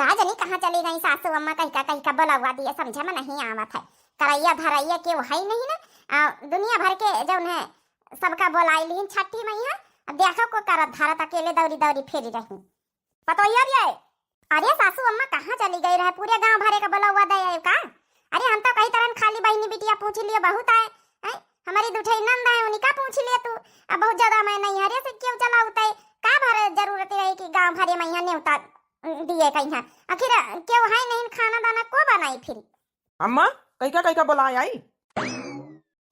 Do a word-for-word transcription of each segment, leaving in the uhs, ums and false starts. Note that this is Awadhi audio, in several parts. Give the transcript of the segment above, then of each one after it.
का जनी कहाँ चली गई सासू अम्मा, कहिका कहिका बोलवा दिए, समझे में नहीं आवत है। करैया धरैया केहू है नहीं ना। आ, दुनिया भर के जौन है सबका बोलाई लीन छठी मैया। अब देखो को करत धरत अकेले दौरी दौरी फेरी रही। पतोहिया रे, अरे सासू अम्मा कहाँ चली गई रहे, पूरे गांव भरे का बोलवा दे आए का? अरे हम तो कही तरन खाली बहिनी बिटिया पूछ लियो बहुत आए। हैं? हमारी दुठई नंद है, उनका पूछ लियो तू। अब बहुत ज्यादा मैं नहीं हरे से क्यों चला उतई? का भर जरूरत रही कि गांव भरे मैया नेवता दिए कहीं? आखिर केहू है नहीं, खाना दाना को बनाई फिर? अम्मा, कहिका कहिका बोलाए आई?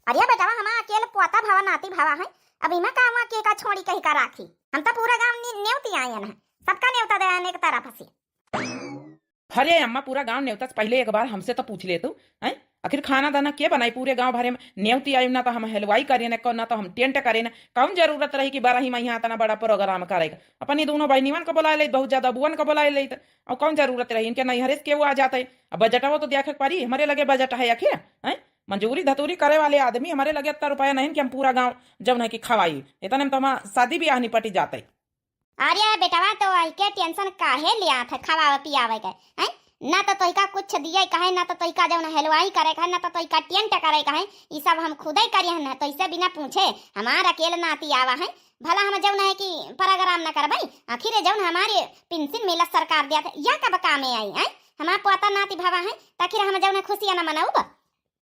अरे बेटवा, हमार अकेल पोता भवा नाती भवा है, अब इमा का हुआ के का छोड़ी कहिका राखी? हम तो पूरा गांव ने-, नेवती आयन है, सबका नेवता दे आने के तरफ से। अरे अम्मा, पूरा गांव नेवता से पहले एक बार हमसे तो पूछ ले तू, हैं? आखिर खाना दाना के बनाई? पूरे गांव भरे में नेवती आई, ना तो हम हलवाई करे, ना कौ-, ना तो हम टेंट करे, ना कौन जरूरत रही कि बरही में यहाँ इतना बड़ा प्रोग्राम करेगा। अपनी दोनों बहनिवन को बुला ले, बहुत ज्यादा बुअन को बुला ले, तो और कौन जरूरत रही इनके नैहरे से केहू आ जाते? अब बजटवा तो देखे के पड़ी, हमारे लगे बजट है आखिर, हैं? मजूरी धतूरी करे वाले आदमी, हमारे लगे इतना रुपया नहीं कि हम पूरा गांव जौन है कि खवाई। इतने में तो हमार शादी ब्याह निपटी जाते। अरे बेटवा, तो आई के टेंशन काहे लिया था खवावे पियावे के, हैं? ना तो तोइका कुछ दिए कहे, ना तो तोइका जौन हलवाई करे कहे, ना तो तोइका टेंट करे कहे। ई सब हम खुदे करिए हैं ना, तो इसे बिना पूछे हमार अकेल नाती आवा है। भला हम जौन है कि प्रोग्राम ना करबई, आखिर जौन हमारे पेंशन मिलत सरकार दिया था, या कब कामे आई, हैं? हमार पोता नाती भवा है, ताकि हम जौन है खुशियाँ ना मनाउब।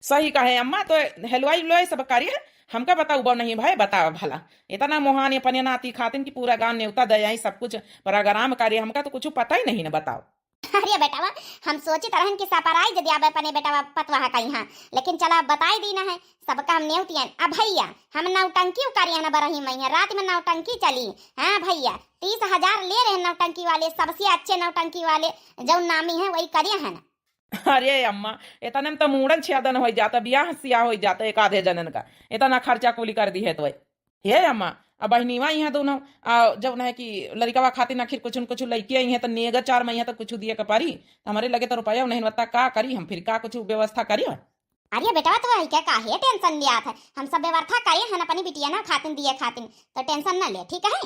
सही कहे अम्मा, तो हलवाई उलवाई सब करिए, हमका बताउबो नहीं भाई, बताओ भला। इतना मोहान अपने नाती खातिन कि पूरा गांव नेवता दे आई, सब कुछ प्रोग्राम करिए, हमका तो कुछ पता ही नहीं ना, बताओ। अरे बेटवा, हम सोचित रहन कि surprise दियाबे अपने बेटवा पतवा का यहाँ, लेकिन चला बताई दीना है, सबका हम नेवतियन। अब भैया, हम नौटंकी उकारिया ना बरही मैया, रात में नौटंकी चली। हाँ भैया, तीस हजार ले रहे नौटंकी वाले, सबसे अच्छे नौटंकी वाले, जौन नामी है वही करिया है ना। अरे अम्मा, इतने में तो मूड़न छेदन हो जाता, ब्याह सिया हो जाता एक आधे जनन का, इतना खर्चा कुली कर दी है तो। हे अम्मा, अब बहनीवा यहाँ दोनों, आ, जौन है कि लड़िकवा खातिर आखिर कुछ न कुछ लइके आई हैं, तो नेगा चार महीना तो कुछ दिए के पड़ी, तो हमारे लगे तो रुपया नहीं बता, का करी हम फिर, का कुछ व्यवस्था करी? अरे बेटवा, तो आई क्या काहे टेंशन लिया था, हम सब व्यवस्था करे हैं अपनी बिटिया ना खातिन दिए खातिन, तो टेंशन ना ले, ठीक है?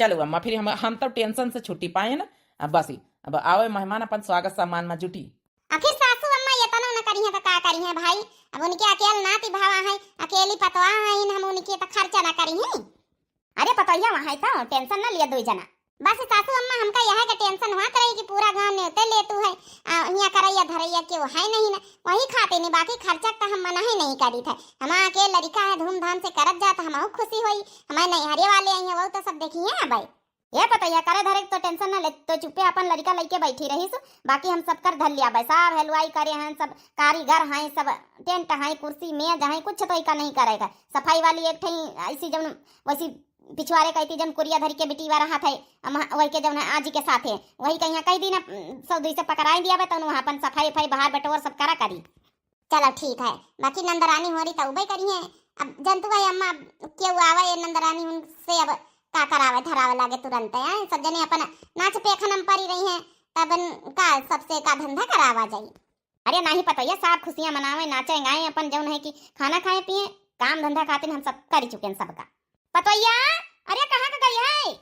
चलो अम्मा, फिर हम, हम तब टेंशन से छुट्टी पाए ना। अब बस ही, अब आवे मेहमान अपन स्वागत सम्मान में जुटी। आखिर सासू अम्मा ये तनो न करी हैं तो का करी हैं भाई, अब उनके अकेल नाती भावा है, अकेली पतवा है, हम उनके तो खर्चा ना करी हैं। अरे पतोहिया वहाँ है तो टेंशन ना लिया दो जना। बस सासू अम्मा हमका यह के टेंशन हुआ रही कि पूरा गांव नेवते ले तू है, आ, हियाँ करैया धरैया केहू है नहीं ना, वही खाते नहीं, बाकी खर्चा तो हम मना ही नहीं करी थे। हमारा के लड़िका है धूमधाम से करत जात, हम खुशी होई, हमारे नैहरे वाले आई हैं, वो तो सब देखी हैं भाई। ये पतैया करे धरे तो टेंशन ना ले, तो चुप्पे अपन लड़िका लइके बैठी रही सु, बाकी हम सब कर धर लिया भाई, सब हलवाई करे हैं, सब कारीगर हैं, सब टेंट हैं, कुर्सी मेज हैं, कुछ तो इका नहीं करेगा। सफाई वाली एक ठई ऐसी जौन वैसी पिछुआरे कहती जौन कुरिया धरी के बिटी वाला हाथ है, अम, वही के जौन है आजी के साथ है, वही कहीं कह दी ना, सौ दुई से पकड़ाई दिया बे, तौन वहाँ अपन सफाई उफाई बाहर बटोर सब करा करी। चलो ठीक है, बाकी नंदरानी होरी तो उबे करी है। अब जनतु भाई अम्मा केहू आवे ये नंदरानी उनसे अब का करावे धरावे लागे तुरंत है, सब जने अपन नाच पेखन में पड़ी रही हैं, तब का सबसे का धंधा करावा जाई। अरे नाही पतोहिया, सब खुशियाँ मनावे, नाचे गाए, अपन जौन है कि खाना खाए पिए, काम धंधा खातिर हम सब करी चुके हैं सबका। पतोहिया, अरे कहाँ का गई है?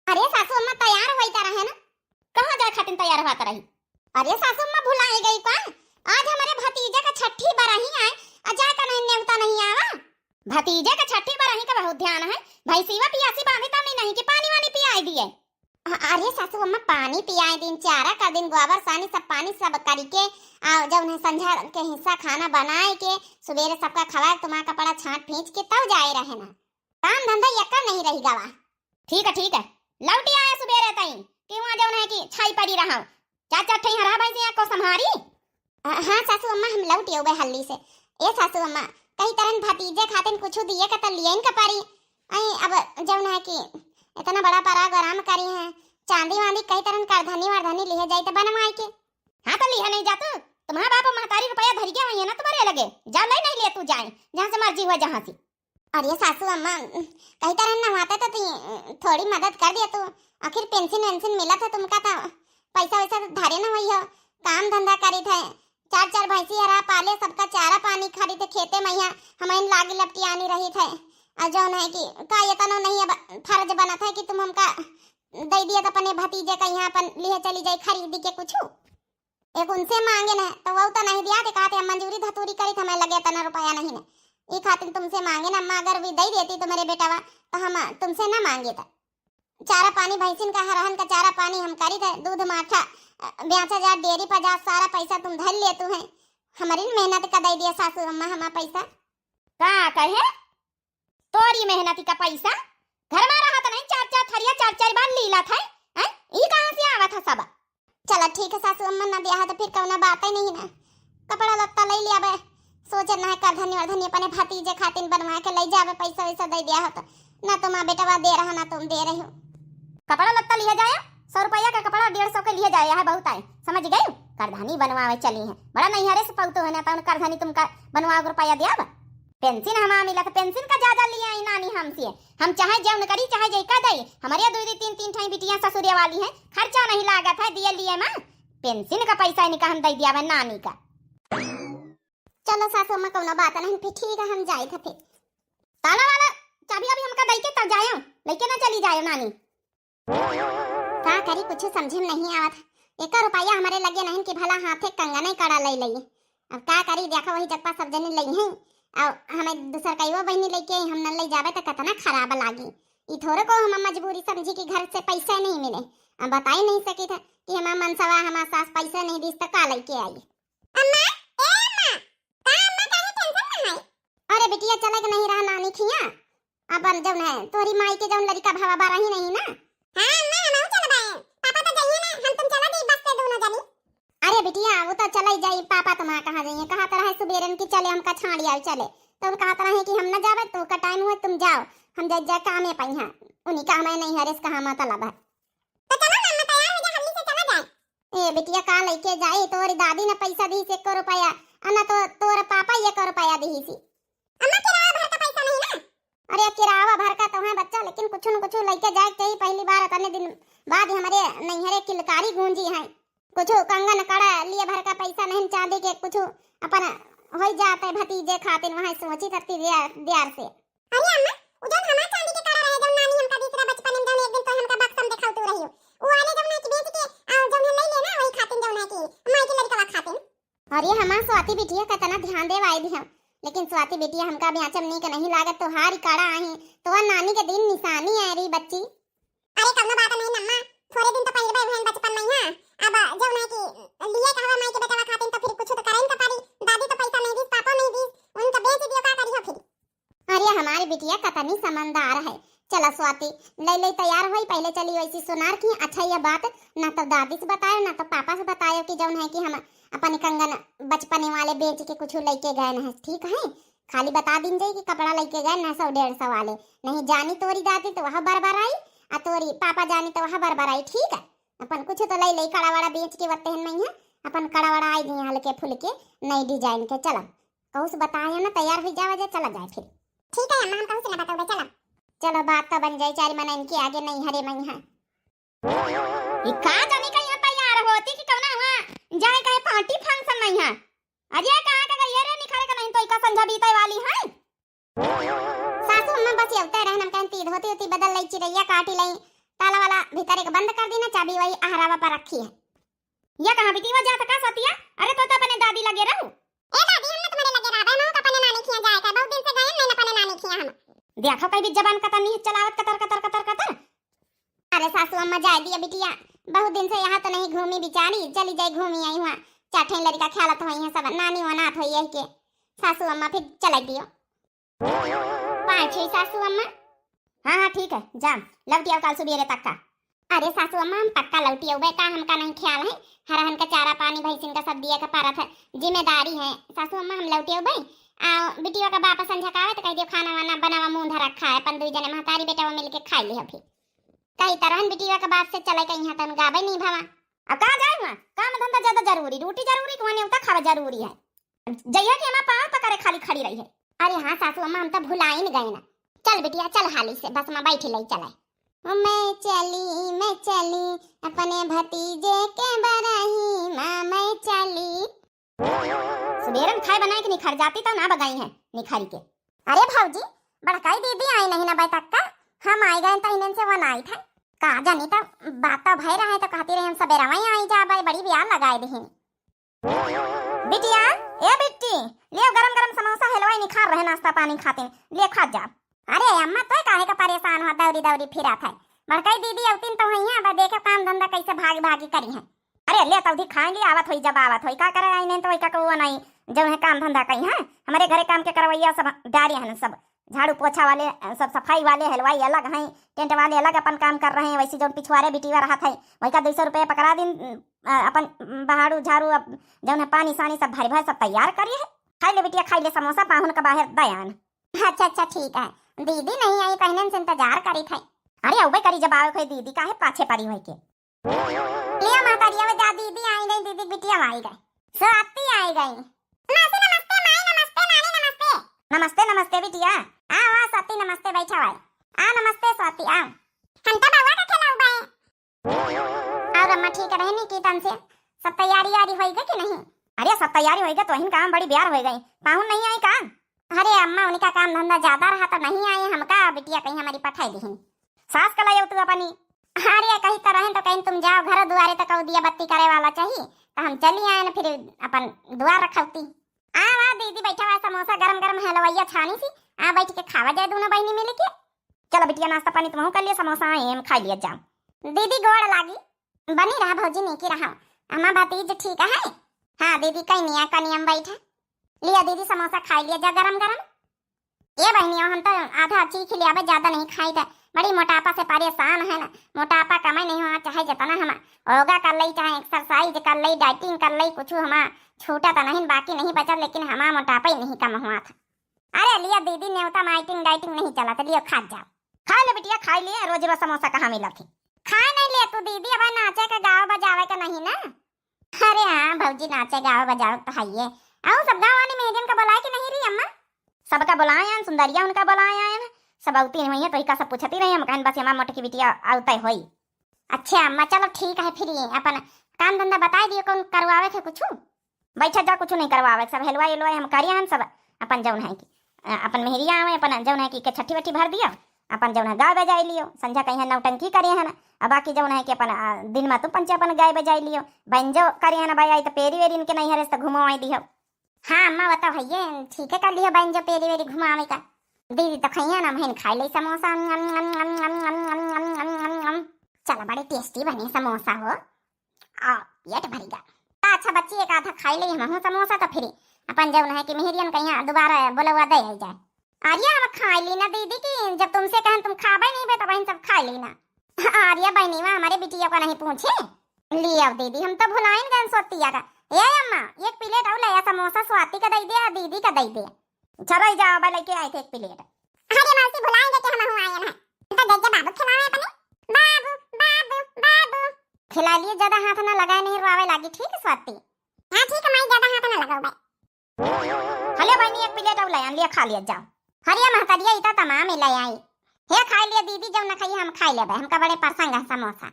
अरे सासू अम्मा तैयार होई ता रहे ना। कहाँ जाए खातिर तैयार हुआ ता रही? अरे सासू अम्मा भुलाई गई का? आज हमारे भतीजे का छठी बरही आए, आ जाए का नहीं नेवता नहीं आवा। भतीजे का छठी बरही का बहुत ध्यान है, भैंसीवा पियासी बांधी तब नहीं, नहीं कि पानी वानी पियाई दिए। अ-, अरे सासू अम्मा पानी पियाए दिन, चारा कर दिन, गोबर सानी सब पानी सब करी के, आ जौन है संझा के हिस्सा खाना बनाए के, सुबेरे सबका खवाए, तुम्हारा कपड़ा छांट फींच के तब जाए रहे ना। काम धंधा यक्का नहीं रही गवा। ठीक है, ठीक है, लौटी आया सुबेरे तई, कि वहाँ जौन है कि छाई पड़ी रहा, चार चार ठई हरा भैंसिया को संभारी। अ, हाँ सासू अम्मा, हम लौट अउबे हल्ली से। ए सासू अम्मा, कही तरन भतीजे खातिन कुछ दिए के त लियन के परी। आई अब जौन है कि इतना बड़ा पराग आराम करी है, चांदी वांदी कही तरन करधनी वरधनी लिहे जाई त बनवाई के। हाँ तो लिहे नहीं जातू, तुम्हारा बाप महतारी रुपया धरी के हुई है ना तुम्हारे लगे, जा ले नहीं ले तू जाए, जहाँ से मर्जी हुआ जहाँ से। अरे सासू अम्मा, कही तरह न हुआ तो ती थोड़ी मदद कर दिया तू। आखिर पेंशन वेंशन मिला था तुमका, तो पैसा वैसा तो धारे न हुई हो, काम धंधा करी थे, चार चार भैंसी हरा पाले, सबका चारा पानी खरी थे खेते मैया, हमें लागी लपटियानी रही थे। और जौन है कि का ये तनो नहीं अब फर्ज बना था कि तुम हमका दइ दिया त अपने भतीजे का यहाँ अपन लिहे चली जाई खरीदी के कुछू। एक उनसे माँगे न, त वहू त नहीं दिया, ते कहत हैं, "हम मंजूरी धतूरी करी, त हमें लगे तना रुपया नहीं न, ई खातिर तुमसे माँगे न, अम्मा, अगर वी दइ देती तुम्हरे बेटवा, त हम तुमसे न माँगे त। चारा पानी भैंसिन का, हरहन का चारा पानी हम करी थे, दूध माठा, अ, ब्याचा जा, डेयरी पर जा, सारा पैसा तुम धर लेतू हैं, हमरी मेहनत का दइ दिया सासू अम्मा हमा पैसा।" का कहे? तोरी मेहनती का पैसा? घर मा रहत नहीं, चार चार थरिया चार चार बार लीलत है, हैं? ई कहाँ से आवत है सब? चला ठीक है सासू अम्मा, ना दिया है त फिर कउनो बात ही नहीं ना। कपड़ा लत्ता लइ लिया बे, सोचे ना है करधनी वरधनी अपने भतीजे खातिन बनवा के लइ जाबे, पैसा वैसा दइ दिया हो त। ना तुम बेटवा दे रहा, ना तुम दे रही हो। कपड़ा लत्ता लिहे जाए, सौ रुपया का कपड़ा डेढ़ सौ के लिहे जाए, यह बहुत आए, समझ गई? करधनी बनवावे चली हैं, बड़ा नैहरे से पौतो है ना, तउन करधनी तुमका बनवावे के रुपया दिया बा। पेंशन हमा मिलत, पेंशन का ज्यादा लिया आई नानी हमसे। हम चाहे जौन करी, चाहे जैका दई, हमरे दुइ दुइ तीन तीन ठाई बिटिया ससुरे वाली हैं, खर्चा नहीं लागत है दिए लिए मा। पेंशन का पैसा इनका हम दइ दिया बा नानी का। चलो सासू अम्मा, कउनो बात नहीं, फिर ठीक है, हम जाइत है फिर। ताला वाला चाबी अभी हमका दइ के तब जायो, लइके ना चली जायो नानी। का करी, कुछ समझे में नहीं आवत। एक रुपया हमरे लगे नहीं कि भला हाथे कंगन कड़ा लइ लई। अब का करी, देखो वही जगपा सब जने लई हैं, और हमें दूसर कईवो बहिनी लइके आई, हम न लइ जाबे त कतना खराब लागी। ई थोड़े को हम मजबूरी समझी कि घर से पैसा नहीं मिले। अब बताई नहीं सकी था कि हमार मनसवा, हमार सास पैसा नहीं दीस त का लइके आई। अम्मा, ए अम्मा, का अम्मा काहे टेंशन में है? अरे बिटिया, चले के नहीं रहा नानी खिया, अपन जौन है तोहरी माई के जौन लड़का भावा बा रही नहीं ना। हाँ अम्मा, हम चलबे, पापा तो जाइए ना, हम तुम चला जाई बस पे दोनों जनी। अरे बिटिया, वो तो चला ही जाई, पापा तुम्हारा कहाँ जाइए, कहा तो रहे सुबेरन की चले हमका छाड़ी आवे चले, तो उन कहा तो रहे कि हम ना जाबे, तो का टाइम हुए तुम जाओ, हम जा जा कामे पइहा, उन्हीं का हमें नहीं हरेस कहाँ मतलब है। तो चलो ना अम्मा, तैयार हो जा, हल्दी से चला जाए। ए बिटिया, का लइके जाई? तोरी दादी न पैसा दीस एको रुपया, आ न तो तोर पापा एको रुपया दीसी। अम्मा, किराया भर का पैसा नहीं ना? अरे, किराया भर का तो है बच्चा, लेकिन कुछ न कुछ लइके जाए के चाहिए। पहली बार इतने दिन बाद हमरे नैहरे किलकारी गूंजी है। कुछ कंगन कड़ा लिए भर का पैसा नहीं, चांदी के कुछ अपन हो जाते भतीजे खातिर, वहाँ सोची थी दिया-, दियार से। अरे अम्मा, उ जौन हमार चांदी के कड़ा रहे, जौन नानी हमका दीस रहे बचपन में, जौन एक दिन तो हमका बक्सा में देखाउतू रही, उ वाले जौन है कि बेच के, आ, जौन है ले लेना, वही खातिन जौन है कि माई के लड़कवा खातिन। अरे हमार स्वाति बिटिया, कितना ध्यान देवाई दिहउ, लेकिन स्वाति बिटिया हमका ब्याचम नीक नहीं लागत, तोहार ई कड़ा आही, तोहार नानी के दिन निशानी है रे बच्ची। अरे कउनो बात नहीं अम्मा, थोड़े दिन तो पहिरबे हुए बचपन में, हाँ, अब जौन है कि लिए कहवा माई के बेटवा खातिन, तो फिर कुछ तो करे न तो पड़ी, दादी तो पैसा नहीं दीस, पापा नहीं दीस, उनका बेच दियो, का करी हो फिर? अरे हमारी बिटिया कतनी समझदार है। चला स्वाति, लइ लइ तैयार होई, पहले चली वैसी सोनार की। अच्छा यह बात ना तो दादी से बतायो, ना तो पापा से बतायो कि जौन है कि हम अपन कंगन बचपने वाले बेच के कुछ लइके गए न है, ठीक है? खाली बता दीन जाई कि कपड़ा लइके गए न सौ डेढ़ सौ वाले, नहीं जानी तोरी दादी तो वह बरबराई, आ तोरी पापा जानी तो वह बरबराई, ठीक है? अपन कुछ तो लइ लइ कड़ा वड़ा बेच के वत्ते हन मइहाँ, अपन कड़ा वड़ा आई दिए हल्के फुल्के नई design के। चला कहूँ से बताया ना, तैयार हुई जावा जा, चला जाए फिर। ठीक है अम्मा, हम कहूँ से ना बताऊबे, चला। चलो बात तो बन जाए, चार मना इनके आगे नहीं हरे मइहाँ। ई का जानी का यहाँ तैयार होती कि कौना हुआ जाए कहे party function मइहाँ। अरे कहाँ के गई रे निखरे के नहीं तो इका संझा बीते वाली है। सासू अम्मा बस ये उतर रहन, हम कहन ती धोती उती बदल लई, चिरैया काटी लई, ताला वाला भीतर एक बंद कर दी ना, चाबी वही अहरावा पर रखी है। या कहाँ बिटिया जात का सतिया? अरे तो, तो अपने दादी लगे रहू। ए दादी, हम ना तुम्हारे लगे रहबे, हम अपने नानी खिया जाए का, बहुत दिन से गए नहीं अपने नानी खिया हम। देखो कई भी जबान कतरनी है चलावत, कतर, कतर, कतर, कतर। अरे सासू अम्मा जाए दिया बिटिया, बहुत दिन से यहाँ तो नहीं घूमी बिचारी, चली जाए घूमी आई हुआ, चार ठे लड़का खेलत होई हैं सब, नानी वनात होई है के। सासू अम्मा फिर चलाई दियो। पाँच छः सासू अम्मा। हाँ, हाँ, ठीक है, जा, लौटी आओ काल सुबेरे तक का। अरे सासू अम्मा, हम पक्का लौटी आउबे का, हमका नहीं ख्याल है, हरहन का चारा पानी भैंसिन का सब दिए का परत है, जिम्मेदारी है। सासू अम्मा, हम लौटी आउबे। आ, बिटिया का बाप संझा का आवे तो कह दियो खाना वाना बनावा, मुंह धर रखा है, अपन दुई जने महतारी बेटा वो मिलके खाई लिया फिर। कई तरहन बिटिया का बाप से चले कहीं हाथन गावे नहीं भवा। अब कहाँ जाए हुआ? काम धंधा ज्यादा जरूरी, रोटी जरूरी, कुआं नेवता खावा जरूरी है। जइया कि हमार पाँव पकड़े खाली खड़ी रही है। अरे हाँ सासू अम्मा, हम तो भुलाइन गए ना। चल बिटिया, चल हाली से, बस में बैठी लई चले। मैं चली, मैं चली, अपने भतीजे के बराही माँ मैं चली। सुबेरन खाए बनाए के निखर जाती तो ना बगाई है निखरी के। अरे भौजी, बड़काई दीदी आई नहीं ना बैठक का, हम आई गए तो इन्हन से वनाई था। का जानी त बात तो भय रहे तो कहती रही हम सबेरवा ही आई जाबे, बड़ी बियार लगाए दिहिन। बिटिया, ए बिट्टी, ले गरम गरम समोसा हलवाई निखार रहे, नाश्ता पानी खातिन, ले खा जा। अरे अम्मा, तोय काहे का परेशान हो, दौरी दौरी फिरत है। बड़कई दीदी अवतिन तो हइया, अब देखे काम धंधा कैसे भागी भागी करिहैं। अरे ले तौधी खाए ली, आवत होई, जब आवत होई, का करे आई नहीं तो वही का कौआ नहीं, जौन है काम धंधा करिहैं। हमरे घरे काम के करवैया सब डारी हैं सब, झाड़ू पोछा वाले, सब सफाई वाले, हलवाई अलग हैं, टेंट वाले अलग अपन काम कर रहे हैं, वैसे जौन पिछुआरे बिटिया रहत है, वही का दो सौ रुपया पकड़ा दिन, अ, अपन बहाड़ू झाड़ू, अब जौन है पानी सानी सब भर भर सब तैयार करी है। खाई ले बिटिया, खाई ले समोसा, पाहुन का बाहर दयान। अच्छा, अच्छा, ठीक है। दीदी नहीं आई, कहने से इंतजार करी थे। अरे अउबे करी, जब आवे कोई दीदी काहे पाछे पड़ी होई के। लिया महतारी, अब जा दीदी आई गई, दीदी बिटिया आई गई। स्वाति आई गई। मासी नमस्ते, माई नमस्ते, नानी नमस्ते। नमस्ते, नमस्ते बिटिया। आ, आ स्वाति नमस्ते, बैठा भाई। आ नमस्ते स्वाति, आ। हम तो बउआ का खेलाऊ बाए। और अम्मा ठीक रहे निकितन से? सब तैयारी यारी होई गई कि नहीं? अरे सब तैयारी होई गई, तो हिन काम बड़ी ब्यार होई गई। पाहुन नहीं आई का? अरे अम्मा, उनका काम धंधा ज्यादा रहा तो नहीं आए, हमका बिटिया कहीं हमारी पठाई दिहिन। सास का लायो तू अपनी। अरे कही तो रहेन तो कहीं तुम जाओ घर दुआरे तो कहू दिया बत्ती करे वाला चाहिए, तो हम चली आए न फिर अपन दुआर रखौती। आ वाह दीदी, बैठा हुआ समोसा गरम गरम हलवैया छानी सी, आ बैठ के खावा जाए दोनों बहनी मिल के। चलो बिटिया, नाश्ता पानी तुमहू कर लिया, समोसा आए हम खा लिया जाओ। दीदी गोड़ लागी। बनी रहा भौजी, नीकी रहा। अम्मा भतीज ठीक है? हाँ दीदी, कई निया कनियम बैठा। लिया दीदी, समोसा खाई लिया जा गरम गरम। ए बहनियों, हम तो आधा चीख लिया, अब ज्यादा नहीं खाई था। बड़ी मोटापा से परेशान है ना, मोटापा कमे नहीं हुआ, चाहे जितना हम योगा कर ले, चाहे एक्सरसाइज कर ले, डाइटिंग कर ले, कुछ हमा छूटा तो नहीं, बाकी नहीं बचत, लेकिन हमा मोटापा ही नहीं कम हुआ था। अरे लिया दीदी, नेवता माइटिंग डाइटिंग नहीं चला, तो लियो खा जाओ। खा ले बिटिया, खा ले, रोज रोज समोसा कहाँ मिला थी? खाए नहीं ले तू दीदी, अब नाचे के गावे बजावे के नहीं ना। अरे हाँ भौजी, नाचे गावे बजावे के तो हइये। आऊ सब गाँव वाली मेहरियन का बुलाए कि नहीं री अम्मा? सबका बुलाए आन, सुंदरिया उनका बुलाए आन, सब अउती नहीं है तो इका सब पूछती रही, हम कहन बस हमार मोटकी बिटिया अउते होई। अच्छा अम्मा, चलो ठीक है, फिर ये अपन काम धंधा बताए दियो, कौन करवावे थे कुछ? बैठा जा, कुछ नहीं करवावे, सब हेलवाई एलवाई हम करिए हन, सब अपन जौन है कि, अ, अपन मेहरिया आवे, अपन जौन है कि के छठी वठी भर दियो, अपन जौन है गावे बजाए लियो, संझा कहीं है नौटंकी करिए हन, अब बाकी जौन है कि अपन, अ, दिन में तू पंचे अपन गाए बजाए लियो, बैंजो करिए हन, भाई आई तो पेरी वेरी इनके नहीं हरे तो घुमो आई दियो। हाँ अम्मा, बताओ है ये ठीक है, कर लियो बैंजो पेरी वेरी घुमावे का। दीदी तो खइया ना, हम खाई ले समोसा। चला, बड़े टेस्टी बने समोसा हो। आ, पेट भरी गा। अच्छा बच्ची, एक आधा खाई ले हमहू समोसा, तो फिर अपन जौन है कि मेहरियन कहिया दोबारा बोलवा दे आई जाए। अरे हम खाई ली ना दीदी की, जब तुमसे कहन तुम खाबे नहीं बे, तब हम सब खाई ली ना। अरे बहनी, वहाँ हमारे बिटिया को नहीं पूछे। ले आओ दीदी, हम तो भुलाइन गए सोतिया का। ए अम्मा, एक प्लेट और ले आ, समोसा स्वाति का दे दे, आ दीदी का दे दे। चलो जा, अब लेके आए थे एक प्लेट। अरे मौसी, भुलाएंगे कि हम हुआ आए हैं। तो देख के बाबू खिलावे अपने। बाबू, बाबू, बाबू। खिला लिए, ज्यादा हाथ ना लगाए, नहीं रोवे लागी, ठीक है स्वाति? हाँ ठीक है माई, ज्यादा हाथ ना लगाओ भाई। हले बहनी, एक प्लेट और ले आन, लिया खा लिया जाओ। हरिया महतरिया इता तमाम ही ले आई। हे खाई लिया दीदी, जब ना खाई हम खाई लेबे, हमका बड़े पसंद है समोसा।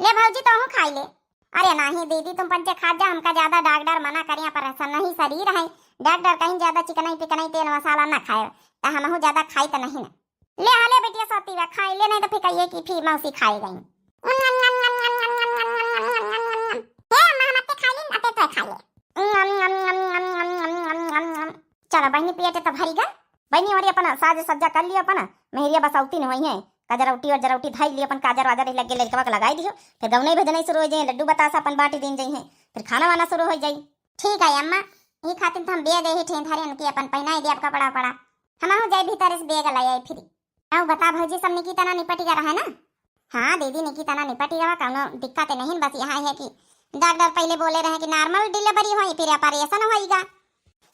ले भौजी, तोहू खाई ले। अरे नाही दीदी, तुम पंचे खा जा, हमका ज्यादा डॉक्टर मना करिया, पर ऐसा नहीं शरीर है। डॉक्टर कहीं ज्यादा चिकनाई पिकनाई तेल मसाला ना खाए, तो हमहू ज्यादा खाई तो नहीं ना। ले हले बिटिया सोती बा, खाई ले, नहीं तो फिर कहिए कि फिर मौसी खाई गई। हे अम्मा, हम अत्ते खाई ली, अत्ते तो खाई ले। चलो बहनी, पेट तो भरी गए। बहनी, और अपन साज सज्जा कर लियो, अपन मेहरिया बसौती न होई है, कजरौटी वजरौटी धई लियो, अपन काजर वाजर लगे लड़कवा के लगाई दियो, फिर गौनई भजनई शुरू हो जाए, लड्डू बतासा अपन बांटी दिन जाई है, फिर खाना वाना शुरू हो जाई। ठीक है अम्मा, ई खातिर तो हम बेग ही ठेंधारे उनके अपन पहनाई दिया कपड़ा वपड़ा, हम आहू जाए भीतर से बेग ले आई फिर। अउ बता भौजी, सब निकी तना निपट गया रहा ना? हाँ दीदी, निकी तना निपट गया, कौनो दिक्कत नहीं, बस यहाँ है कि डॉक्टर पहले बोले रहे कि नॉर्मल डिलीवरी होई, फिर ऑपरेशन होईगा।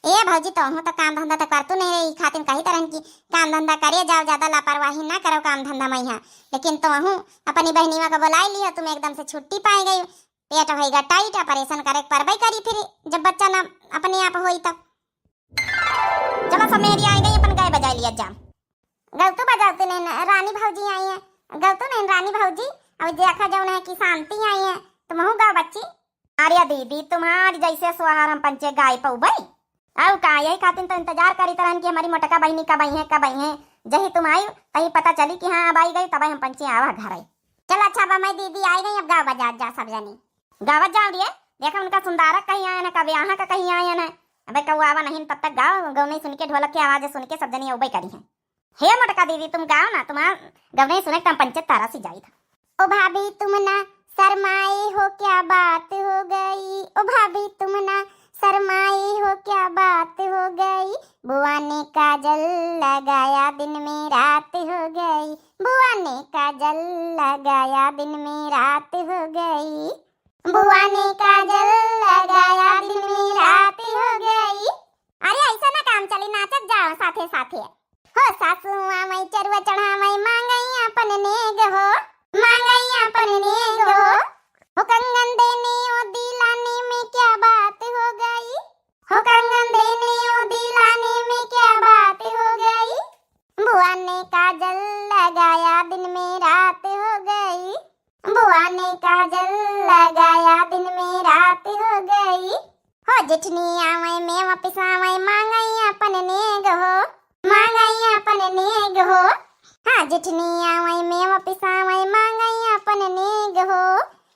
ए भौजी, तोहू तो काम धंधा तो करतू नहीं रही, खातिर कही तरह की काम धंधा करे जाओ, ज्यादा लापरवाही ना करो काम धंधा में यहाँ। लेकिन तोहू अपनी बहनियों को बुलाई लियो, तुम एकदम से छुट्टी पाए गई, पेट होईगा टाइट, ऑपरेशन करे के परबे करी फिर जब बच्चा ना अपने आप होई तब। चलो सब मेहरी आई गई, अपन गाय बजाई लिया जा। गलतू बजावती नहीं न, रानी भौजी आई है। गलतू नहीं रानी भौजी, अब देखा जौन है कि शांति आई है, तुमहू गाओ बच्ची। अरे दीदी, तुम्हारी जैसे सोहर हम पंचे गाय पौबई। अउ का, यही खातिर तो इंतजार करी तरहन कि हमारी मोटका बहनी कब आई है, कब आई है। जही तुम आई, तही पता चली कि हाँ अब आई गई, तब हम पंचे आवा घर आई। चला अच्छा बा, मैं दीदी आई गई, अब गावा बजावा जा सब जनी। गावत जाओ रे, देखा उनका सुंदारक कहीं आयन है, कब यहाँ का कहीं आयन है। अबे कौआ आवा नहीं, तब तक गाओ, गौनई सुन के, ढोलक के आवाज सुन के सब जनी उबे करी हैं। हे मोटका दीदी, तुम गाओ ना, तुम्हार गौनई सुने के हम पंचे तारा सी जाई था। ओ भाभी तुम ना शर्माए हो, क्या बात हो गई? ओ भाभी तुम ना शर्माए हो, क्या बात हो गई? बुआ ने काजल लगाया, दिन में रात हो गई। बुआ ने काजल लगाया, दिन में रात हो गई। बुआ ने काजल लगाया, दिन में रात हो गई। अरे ऐसा ना काम चली, नाचत जाओ साथे साथे। हो सासू आवे चरुआ चढ़ावे, मांगई अपन नेग हो, मांगई अपन नेग हो। हो कंगन देने ओ दिलाने में क्या बात हो गई? हो कंगन देने ओ दिलाने में क्या बात हो गई? बुआ ने काजल लगाया, दिन में रात हो गई। बुआ ने काजल लगाया, दिन में रात हो गई। हो जेठनी आवे मेवा पिसावे, मांगई अपन नेग हो, मांगई अपन नेग हो। हाँ जेठनी आवे मेवा पिसावे, मांगई अपन नेग हो।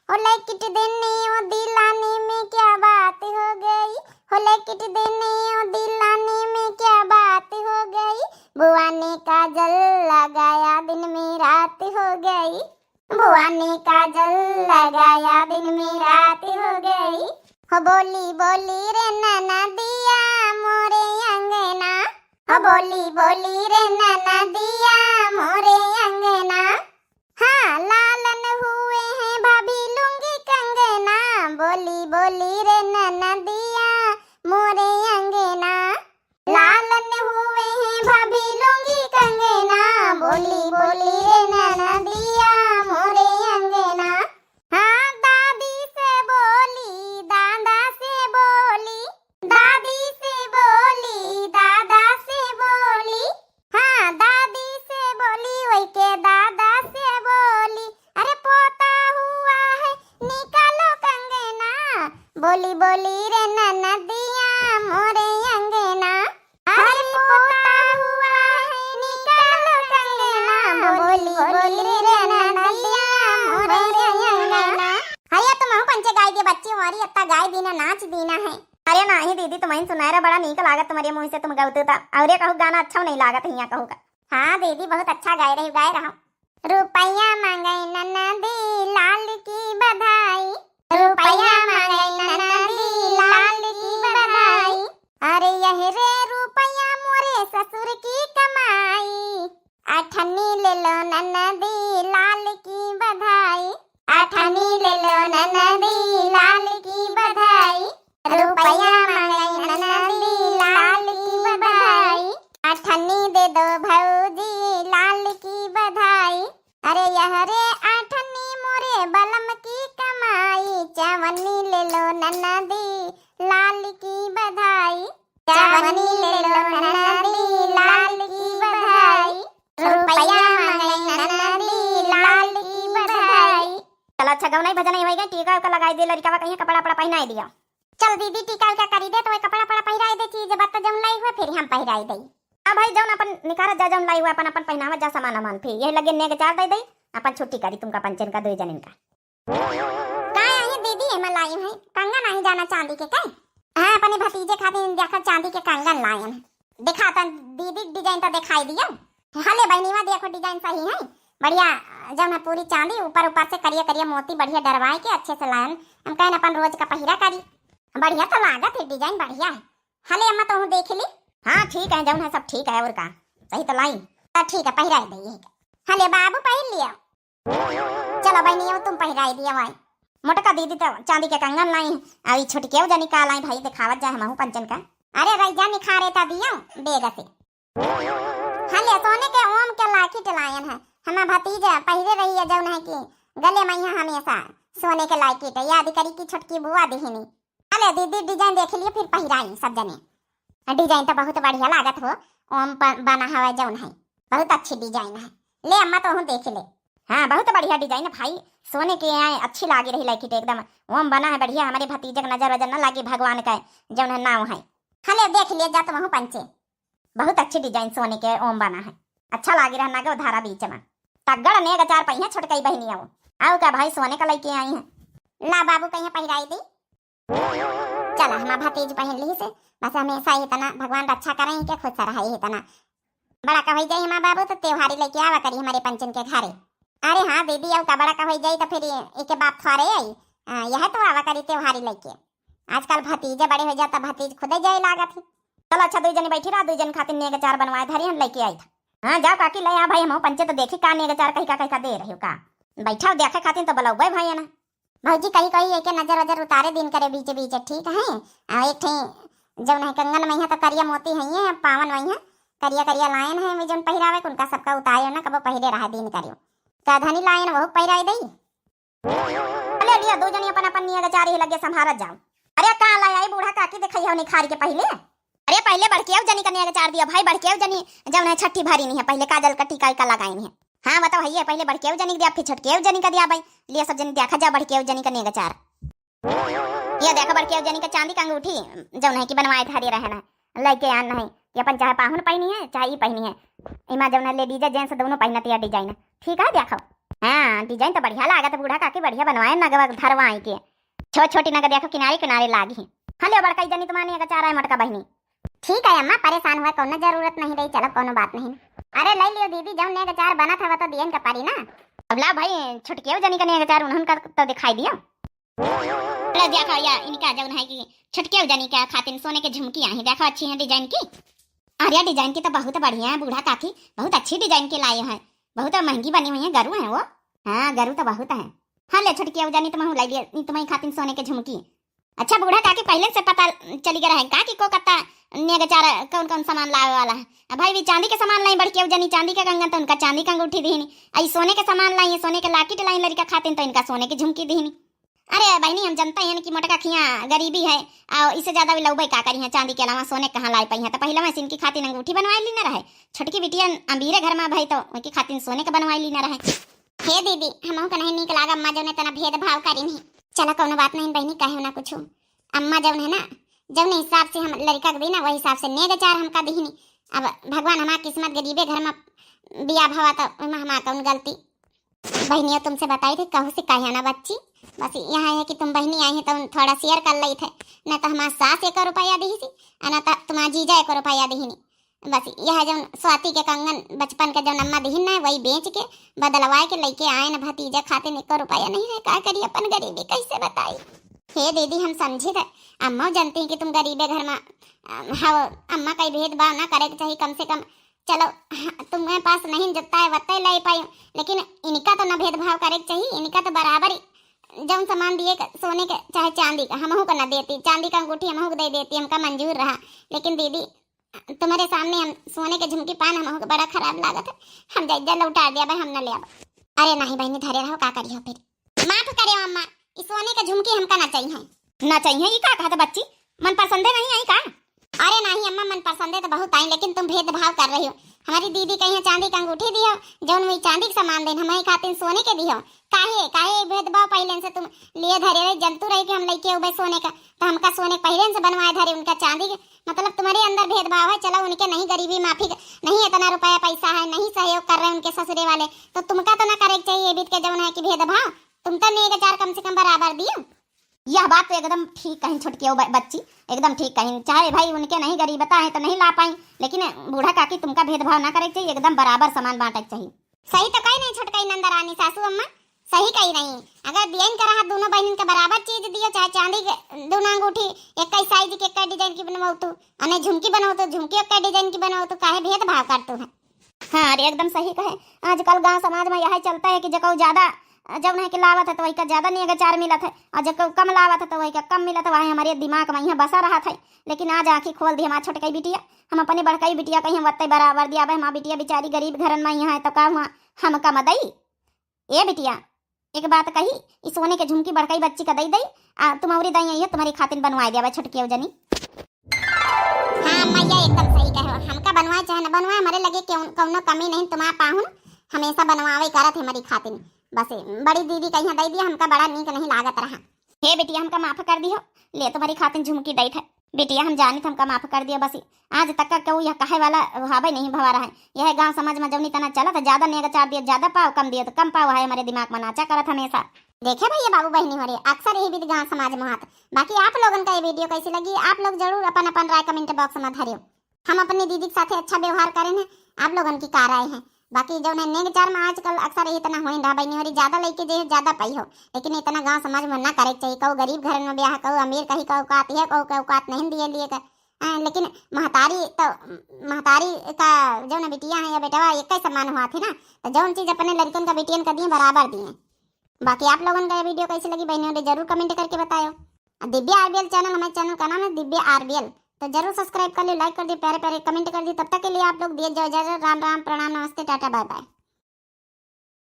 हो लैकिट देने ओ दिलाने में क्या बात हो गई? हो लैकिट देने ओ दिलाने में क्या बात हो गई? बुआ ने काजल लगाया, दिन में रात हो गई। बुआ ने काजल लगाया, दिन में रात हो गई। हो बोली बोली रे ननदिया मोरे अंगना, हो बोली बोली रे ननदिया मोरे अंगना। हाँ लालन हुए हैं भाभी लुंगी कंगना, बोली बोली रे ननदिया मोरे अंगना। लालन हुए हैं भाभी लुंगी कंगना, बोली बोली रे ननदिया मोरे अंगना। हाँ दादी से बोली, दादा से बोली, दादी से बोली, दादा से बोली। हाँ दादी से बोली, वही के दादा से बोली। अरे पोता हुआ है निकालो कंगना, बोली बोली रे ननदिया मोरे अंगना। अरे पोता हुआ है निकालो कंगना, बोली बोली रे ननदिया मोरे अंगना। हया तुमहू पंचे गाय दे बच्ची हमारी, अत्ता गाय दीना नाच दीना है। अरे नाही दीदी, तुमहिन सुनाए रहा, बड़ा नीक लागत तुम्हरे मुँह से तुम गवतू ता। अउरे कहू गाना अच्छा नहीं लागत हियाँ कहू का। हाँ दीदी, बहुत अच्छा गाए रही, गाए रहो। रुपया मांगे ननदी लाल की बधाई, रुपया मांगे ननदी लाल की बधाई। अरे यह रे रुपया मोरे ससुर की कमाई, अठन्नी ले लो ननदी लाल की बधाई, अठन्नी ले लो ननदी लाल की बधाई। रुपया मांगे ननदी लाल की बधाई, अठन्नी दे दो भौजी लाल की बधाई। अरे यह रे अठन्नी मोरे बलम की कमाई, चवन्नी ले लो ननदी लाल की बधाई, चवन्नी ले लो ननदी लाल की बधाई। रुपया मांगे ननदी लाल की बधाई। चल अच्छा, गौनई भजनई होई गए, टीका उका लगाई दे, लड़िकावा कहिया कपड़ा उपड़ा पहिनाई दिया। चल दीदी, टीका उका करी दे, तो वही कपड़ा उपड़ा पहिराई दे, चीज बत्त जौन लाई हुआ फिर हम पहिराई दई। अब भाई जौन अपन निकारत जा, जौन लाई हुआ अपन अपन पहिनावत जा सामान वामान, फिर यही लगे नेग चार दे दई, अपन छुट्टी करी तुमका पंचन का दुई जनिन का। का आई दीदी, एमा लाई है कंगन, आई जाना चांदी के का? हाँ, अपने भतीजे खातिर देखा चांदी के कंगन लायन। देखा तन दीदी डिजाइन तो दिखाई दियो। हले बहनीवा देखो डिजाइन सही है, बढ़िया जौन है पूरी चांदी ऊपर ऊपर से करिया करिया मोती बढ़िया डरवाए के अच्छे से लायन। हम कहन अपन रोज का पहिरा करी, बढ़िया तो लागत है, डिजाइन बढ़िया है। हले अम्मा तोहू देख ली। हाँ ठीक है, जौन है सब ठीक है, और का सही तो लाई। तो ठीक है, पहिराई दे यही का। हले बाबू पहिर लिया। चलो बहनियों, तुम पहिराई दिया भाई। मोटका दीदी तो चांदी के कंगन लाई, अउ ई छोटकियो जनी का लाई भाई, दिखावत जाए हमहू पंचन का। अरे रैजा निखारे ता दियो बेग से। हाँ ले, सोने के ओम के लाकिट लायन है, हमार भतीजा पहिरे रही है, जौन है कि गले में यहाँ हमेशा सोने के लाकिट है, याद करी कि छोटकी बुआ दिहिनी। हाँ ले दीदी, डिजाइन देख लियो, फिर पहिराई सब जने। डिजाइन तो बहुत बढ़िया लागत हो, ओम प-, बना हवा जौन है, बहुत अच्छी डिजाइन है। ले अम्मा तोहू देख ले। हाँ बहुत बढ़िया डिजाइन है भाई, सोने के यहाँ अच्छी लागी रही लाकिट एकदम। ओम बना है बढ़िया, हमारे भतीजे के नजर वजर न लागे भगवान का जौन है नाव है। हाँ ले देख लिया जा तुमहू पंचे, बहुत अच्छी डिजाइन सोने के ओम बना है, अच्छा लागी रहा नागो धारा बीच में। तगड़ नेग चार पहिया छोटकई बहनिया वो। अउ का भाई, सोने का लइके आई हैं। ला बाबू, कहिया पहिराई दी। चला, हमार भतीज पहिन लिहिस, बस हमेसा ही तना भगवान रक्षा करइ, इके खुश रहइ ही तना। बड़ा का होइ जाई हमार बाबू, तो त्योहारी लइके आवा करी हमरे पंचन के घरे। अरे हाँ दीदी, अउ का, बड़ा का होइ जाई तो फिर इके बाप थोरे आई, आ, यह तो आवा करी त्योहारी लइके। आजकल भतीजे बड़े होइ जात, भतीज खुदे जाए लागत ही। चलो अच्छा, दुइ जनी बैठी रहा, दुइ जन खातिर नेग अचार बनवाए धरी हम लइके आई था। हाँ जाओ काकी, ले आ भाई, हम पंचे तो देखी का नेग अचार कही का, कही का दे रहे हो का। बैठा हो देखे खातिर तो बुलाओ भाई है ना। भौजी कही कही एके नजर वजर उतारे दिन करे बीचे बीचे, ठीक है। आ, एक ठे जौन है कंगन में है तो करिया मोती है, ये पावन में है, करिया करिया लायन है, वे जौन पहिरावे उनका सबका उतारे ना, कबो पहिरे रहा दिन करियो। का धनी लायन वहू पहिराई दई। ले लिया, दो जनी अपन अपन नियग चारी लगे संभारत जाओ। अरे का लाया आई बूढ़ा काकी, देखई हो निखार के पहिले। अरे पहिले बड़केव जनी का नियग चार दिया भाई, बड़केव जनी जौन है छठी भरी नहीं है, पहिले काजल का टीका का लगाई नहीं है। हाँ बताओ, है ये पहिले बड़केव जनी का दिया, फिर छोटकेव जनी का दिया भाई। लिया सब जनी देखा जा बड़केव जनी का नियग चार। ये देखा बड़केव जनी का चांदी का अंगूठी, जौन है कि बनवाए धरी रहे ना, लइके आन नहीं। ये अपन चाहे पाहुन पहिनी है, चाहे ई पहिनी है। इमा जौन है लेडीज जेंट्स दोनों पहिनत या डिजाइन। ठीक है देखो। हाँ डिजाइन तो बढ़िया लागत है बूढ़ा काकी, बढ़िया बनवाए नगवा धरवाई के। छोट छोटी नग देखो किनारे किनारे लागी है। हाँ लियो बड़कई जनी तुम्हारे नियग चार है मोटका बहिनी। ठीक है अम्मा, परेशान हुआ कौनो जरूरत नहीं रही, चलो कौनो बात नहीं। अरे ले लियो दीदी, जौन नेग चार बनत हवा तो दियन का पारी ना। अब ला भाई, छुटकियो जनी का नेग चार उन्हन का तो दिखाई दियो। ले देखो या इनका जौन है कि छुटकियो जनी का खातिन सोने के झुमकी आई, देखो अच्छी है डिजाइन की। अरे डिजाइन की तो बहुत बढ़िया है बूढ़ा काकी, बहुत अच्छी डिजाइन के लाए हैं, बहुत महंगी बनी हुई है, गरू है वो। हाँ गरू तो बहुत है। हाँ ले छुटकियो जनी, तुम ले लियो, तुम्हारी खातिन सोने के झुमकी। अच्छा बूढ़ा काकी, पहिले से पता चली गया रहे का कि को कत्ता नेग चार कौन कौन सामान लावे वाला है? अब भाई भी चांदी के सामान लाई बड़केव जनी, चांदी के कंगन तो उनका चांदी के अंगूठी दीनी, आई सोने के सामान लाई, सोने के लाकिट लाई लड़का खातिन तो इनका सोने की झुमकी दीनी। अरे बहनी हम जनते हैं कि मोटका खिया गरीबी है, और इससे ज्यादा भी लौबे का करी है, चांदी के अलावा सोने कहाँ लाई पाई है, तो पहले मैं इनकी खातिन अंगूठी बनवाई ली ना रहे, छोटकी बिटिया अमीरे घर में भाई तो उनकी खातिन सोने के बनवाई ली ना रहे। हे दीदी, हमहू के नहीं नीक लाग अम्मा जौने तना भेदभाव करी नहीं। चला कौनो बात नहीं बहनी, कहे ना कुछ। अम्मा जौन है ना, जौने हिसाब से हम लड़का के दी ना, वही हिसाब से नेग चार हमका दिहनी। अब भगवान हमार किस्मत गरीबे घर में बिया भवा तो ओइमा हमार कौन गलती। बहनियों तुमसे बताई थी कहू से कहे ना बच्ची, बस यहाँ है कि तुम बहनी आई है तो थोड़ा शेयर कर ली थे, ना तो हमार सास एक रुपया दी सी, ना तो तुम्हार जीजा एक रुपया दिहनी। बस यह जौन स्वाति के कंगन बचपन के जौन अम्मा दिहिन ना, वही बेच के बदलवाए के लइके आए न भतीजा खातिर, एको रुपया नहीं है, का करी अपन गरीबी कैसे बताई। हे दीदी हम समझी थे, अम्मा जानती हैं कि तुम गरीबे घर में अम, हव, अम्मा कई भेदभाव ना करे के चाहिए, कम से कम चलो ह-, तुम्हें पास नहीं जत्ता है वत्ते ले पाई, लेकिन इनका तो ना भेदभाव करे के चाहिए, इनका तो बराबर ही जौन सामान दिए के, सोने के चाहे चांदी का, हमहू को ना देती, चांदी का अंगूठी हमहू को दे देती, हमका मंजूर रहा, लेकिन दीदी तुम्हारे सामने हम सोने के झुमकी पान हमहू के बड़ा खराब लागत है। हम जाई जा लौटा दिया भाई, हम ना ले अब। अरे नहीं बहनी धरे रहो, का करियो फिर। माफ करे अम्मा, ई सोने के झुमकी हमका ना चाहिए। ना चाहिए? ई का कहत बच्ची, मन पसंदे नहीं आई का? अरे नहीं अम्मा, मन पसंदे तो बहुत आई, लेकिन तुम भेदभाव कर रही हो। हमारी दीदी कहीं चांदी का अंगूठी दियो, जौन वही चांदी के सामान देन, हमारी खातिर सोने के दियो। काहे, काहे ई भेदभाव पहले से तुम लिए धरे रहे, जंतु रही कि हम लइके उबे सोने का, तो हमका सोने के पहले से बनवाए धरे, उनका चांदी के मतलब तुम्हारे अंदर भेदभाव है, चलो उनके नहीं गरीबी माफी क-, नहीं इतना रुपया पैसा है, नहीं सहयोग कर रहे उनके ससुरे वाले, तो तुमका तो ना करे के चाहिए बीत के जौन है कि भेदभाव, तुम तो नेग चार कम से कम बराबर दियो। यह बात तो एकदम ठीक कहीं छोटकी हो ब-, बच्ची, एकदम ठीक कहीं। चाहे भाई उनके नहीं गरीबता है तो नहीं ला पाई, लेकिन बूढ़ा काकी तुमका भेदभाव ना करे के चाहिए, एकदम बराबर सामान बांटे के चाहिए। सही तो कही नहीं छोटकई नंदरानी सासू अम्मा, सही कही नहीं। अगर दियन का रहा दोनों बहनिन के बराबर चीज दियो, चाहे चांदी के दोनों अंगूठी एक ही साइज के, एक ही डिजाइन की बनवाओ तू, अने झुमकी बनवाओ तो झुमकी एक ही डिजाइन की बनवाओ तू, काहे भेदभाव करतू है? हाँ अरे एकदम सही कहे। आजकल गांव समाज में यही चलता है कि जकऊ ज्यादा जौन है कि लावत है तो वही का ज्यादा नेग चार मिलत है, और जकऊ कम लावत है तो वही का कम मिलत है। वही हमारे दिमाग में यहाँ बसा रहत है, लेकिन आज आँखी खोल दी हमार छोटकई बिटिया। हम अपने बड़कई बिटिया कहीं हम वत्ते बराबर दिया, अब हमार बिटिया बेचारी गरीब घरन में यहाँ है तो का हुआ हम कम दई? ए बिटिया, एक बात कही, ई सोने के झुमकी बड़कई बच्ची का दई दई, आ तुम औरी दाई आई है, तुम्हारी खातिन बनवाए दिया छोटकी जनी। हाँ अम्मा, यह एकदम सही कहो, हमका बनवाए चाहे न बनवाए, हमारे लगे क्यों कौनो कमी नहीं, तुम्हारा पाहुन हमेसा बनवावे करत है हमारी खातिन। बस बड़ी दीदी कहीं दई दिया, हमका बड़ा नीक नहीं लागत रहा। हे बिटिया, हमका माफ कर दियो, ले तुम्हारी खातिन झुमकी दई थे। बिटिया, हम जानित हमका माफ कर दियो, बस आज तक का केहू यह कहे वाला हवे नहीं भवा रहा है। यह गांव समाज में जौनी तना चलत है, ज्यादा नेग चार दियो, ज्यादा पाओ, कम दियो तो कम पाओ है, हमरे दिमाग में नाचा करत हमेशा। देखे भैया बाबू बहिनी हो रे, अक्सर यही विधि गांव समाज में होत। बाकी आप लोगन का ये वीडियो कैसी लगी, आप लोग जरूर अपन अपन राय कमेंट बॉक्स में धरियो। हम अपनी दीदी के साथे अच्छा व्यवहार करेन है, आप लोगन की का राय है? बाकी जौन है नेग चार में आजकल अक्सर यही तना होइन रहा बहिनी हो रे, ज्यादा लइके जे ज्यादा पाई हो, लेकिन इतना गांव समाज में ना करे के चाहिए। कहू गरीब घर में ब्याह, कहू अमीर, कहीं कहू औकात है, कहू के औकात नहीं दिए लिए का। हाँ, लेकिन महतारी तो, महतारी का जौन बिटिया है या बेटवा एक ही समान हुआ थे ना, तो जौन चीज अपने लड़कन का बिटियन का दिए बराबर दिए। बाकी आप लोगन का ये वीडियो कैसी लगी बहनों रे, जरूर कमेंट करके बतायो। दिव्या आरबीएल चैनल, हमारे चैनल का नाम है दिव्या आरबीएल, तो जरूर सब्सक्राइब कर लियो, लाइक कर दियो, प्यारे प्यारे कमेंट कर दियो। तब तक के लिए आप लोग दिए इजाजत, राम राम, प्रणाम, नमस्ते, टाटा, बाय बाय।